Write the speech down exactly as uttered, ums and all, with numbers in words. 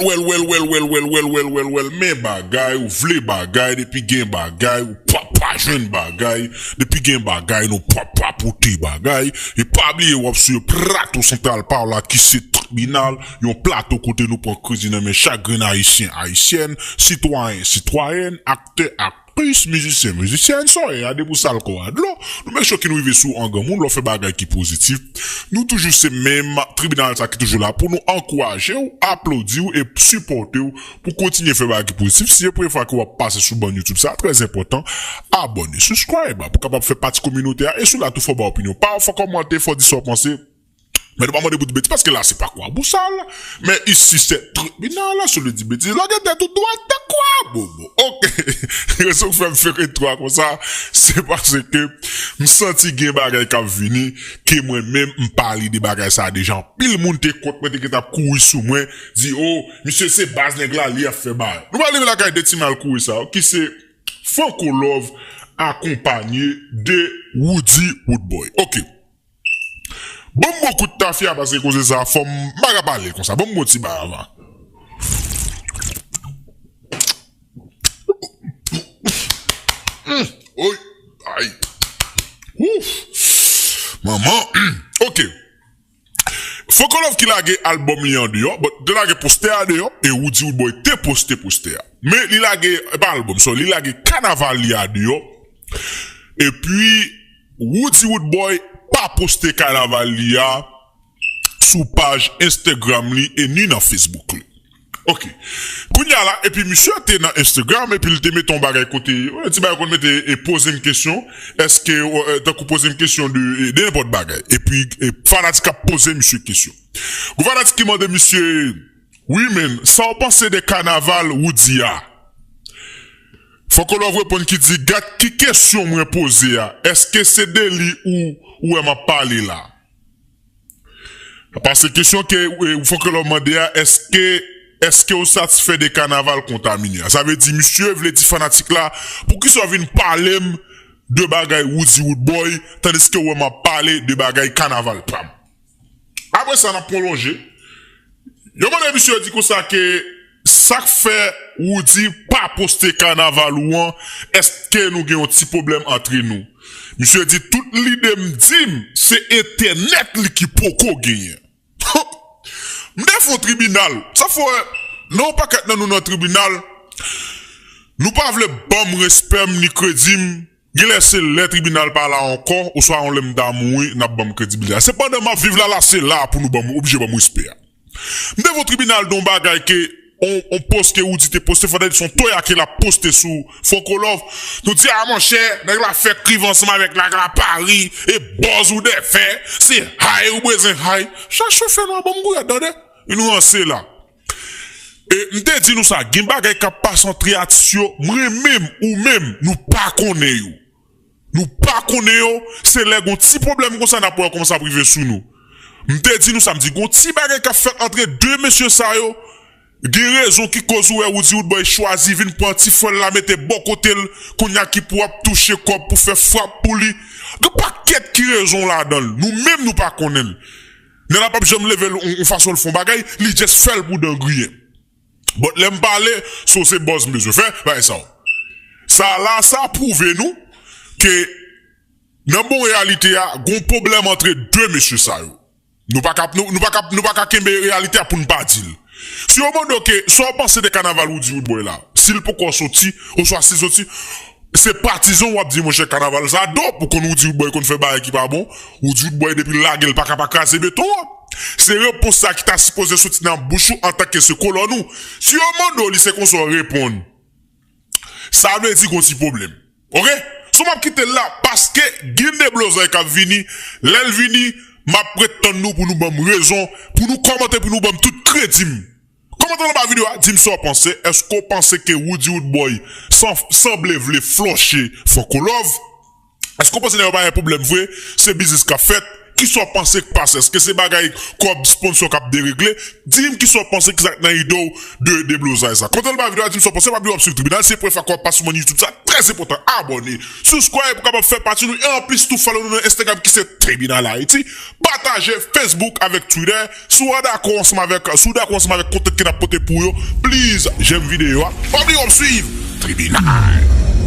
Wèl, wèl, wèl, wèl, wèl, wèl, wèl, wèl, wèl, men bagay, ou vle bagay, depi gen bagay, ou p ap pa jwenn bagay, depi gen bagay, nou p ap pa pote bagay, e pa bliye w ap swiv plato santral pa w la ki se tribinal, yon plato kote nou pran kredi nan men chak grenn ayisyen, ayisyèn, sitwayen, sitwayèn, aktè, ak Plis mizisyen, mizisyèn, sòyè a, depi w sal kò a dlo, nou make sure ke nou rive sou an granmoun, lè w fè bagay ki pozitif. Nou toujou se menm tribinal sa ki toujou la pou nou ankouraje w, aplodi w e sipòte w pou kontinye fè bagay ki pozitif. Si se premye fwa ke w ap pase sou bann YouTube sa, trè enpòtan, abòne, subscribe pou kapab fè pati kominote a. E si w la tou fò ba opinyon pa w, fò kòmante, fò di sa w panse. Men nou pa mande pou di betiz, paske la se pa Kwabosal, men isi se tribinal, la, si w di betiz, lage tèt ou dwat, ta Kwabobo. Oke. Rezon k fè m fè entwo a konsa, se paske m santi gen bagay k ap vini, ke mwen menm m pale de bagay sa a deja. Anpil moun te kont mwen, te gentan ap kouri sou mwen, di, "O, misye se baz nèg la, li ap fè bagay." Nou pral rive lakay de ti mal kouri sa yo, ki se Franco Love akonpanye de Roody Roodboy. Oke. Ban m bon kout tafya, paske koze sa, fò m pa ka pale konsa. Ban m bon ti bay avan. Hmm, oy, ay. Ouf. Manman. Oke. Franco Love ki lage albòm li an deyò, bon, te lage postè a deyò, e Roody Roodboy te poste postè a. Men li lage, e pa albòm, sorry, li lage kanaval li a deyò. Epi, Roody Roodboy pa poste kanaval li a sou paj Instagram li e ni nan Facebook li. Oke. Kounye a la, epi misye te nan Instagram, epi li te mete yon bagay kote, yon ti bagay konn mete e poze m kesyon, èske, e, tankou poze m kesyon de, e, de nenpòt bagay. Epi, e, fanatik ap poze misye kesyon. Gon fanatik ki mande misye, "Wi, men, sa w panse de kanaval Roody a?" Franco Love reponn ki di, "Gad ki kesyon mwen poze a, èske se de li ou, ou wè m ap pale la?" Paske kesyon ke, e, Franco Love mande a, èske, èske w satisfè de kanaval kontamine a? Sa vle di, misye vle di fanatik la, poukisa w vin pale m de bagay Roody Roodboy, tandiske w wè m ap pale de bagay kanaval pa m? Apre sa, n ap pwolonje. Yo mande misye, yo di konsa ke sa k fè Roody pa poste kanaval ou an, èske nou gen yon ti pwoblèm antre nou? Misye di, tout lide m di m, se entènèt li ki poko genyen. M te fè yon tribinal. Sa fè, nan yon pakèt nan nou nan tribinal, nou pa vle ban m respè m ni kredi m. Genlè se lè tribinal pa la ankò, oswa yon lè m ta mouri, n ap ban m kredibilite a. Sepandan, m ap viv la, la, se la pou nou ban m, oblije ban m respè a. M te fè yon tribinal de yon bagay ke, on, on post ke Roody te poste, fò te di se yon toya ke l ap poste sou Franco Love. Nou di, "A, monchè, nèg la fè kriv ansanm avèk Lagla Paris, e bòz ou dèfè, se hay ou bezwen hay." Chache fè nou a ban m gouyad, tande. E nou ranse la. E m te di nou sa, gen bagay k ap pase antre atis yo, mwen menm, ou menm, nou pa konnen yo. Nou pa konnen yo, se lè gon ti pwoblèm konsa n ap wè kòman sa ap rive sou nou. M te di nou sa, m di gon ti bagay k ap fèt antre de mesye sa yo, gen rezon ki koz ou wè Roody Roodboy chwazi vin pran ti frè l la mete bò kote l, kounye a ki pou ap touche kòb pou fè frap pou li. Gen pakèt ki rezon ladan l, nou menm nou pa konnen l. Nèg la p ap janm leve l yon, yon fason l fè yon bagay, li just fè l pou dan griyen. But lè m pale, so se buzz m bezwen fè, bagay sa yo. Sa la, sa pwouve nou ke nan bon reyalite a, gon pwoblèm antre de mesye sa yo. Nou pa ka, nou, nou pa ka, nou pa ka kenbe reyalite a pou n pa di l. Si yo mande w ke, sa w panse de kanaval Roody Roodboy la, si l poko soti, oswa si l soti, se patizan w ap di, monchè, kanaval sa dope, ou konn Roody Roodboy konn fè bagay ki pa bon, Roody Roodboy depi l lage l pa ka pa kraze beton an. Se repons sa ki ta sipoze soti nan bouch ou antanke se kolòn ou. Si yo mande w li, se konsa w reponn. Sa vle di gon ti pwoblèm. Oke? So m ap kite l la paske gen deblozay k ap vini. Lè l vini, m ap ret tann nou pou nou ban m rezon, pou nou kòmante, pou nou ban m tout kredi m. Kòmante anba videyo a, di m sa w panse. Èske w panse ke Roody Roodboy san-, sanble vle flòche Franco Love? Èske w panse nèg yo pa gen pwoblèm vre? Se biznis k ap fèt. Kisa w panse k pase? Èske se bagay kòb sponsò k ap deregle? Di m kisa w panse ki sa k nan ide w de deblozay sa. Kòmante anba videyo a, di m sa w panse. Pa bliye w ap swiv tribinal. Se premye fwa ke w ap pase sou mòn YouTube sa, trè enpòtan, abòne, subscribe pou w kapab fè pati nou. E anplis tou, follow nou nan Instagram ki se Tribinal Ayiti. Pataje Facebook avèk Twitter. Si w dakò ansanm avèk, si w dakò ansanm avèk kontant ke n ap pote pou yo, please, j'aime videyo a. Pa bliye w ap swiv Tribinal.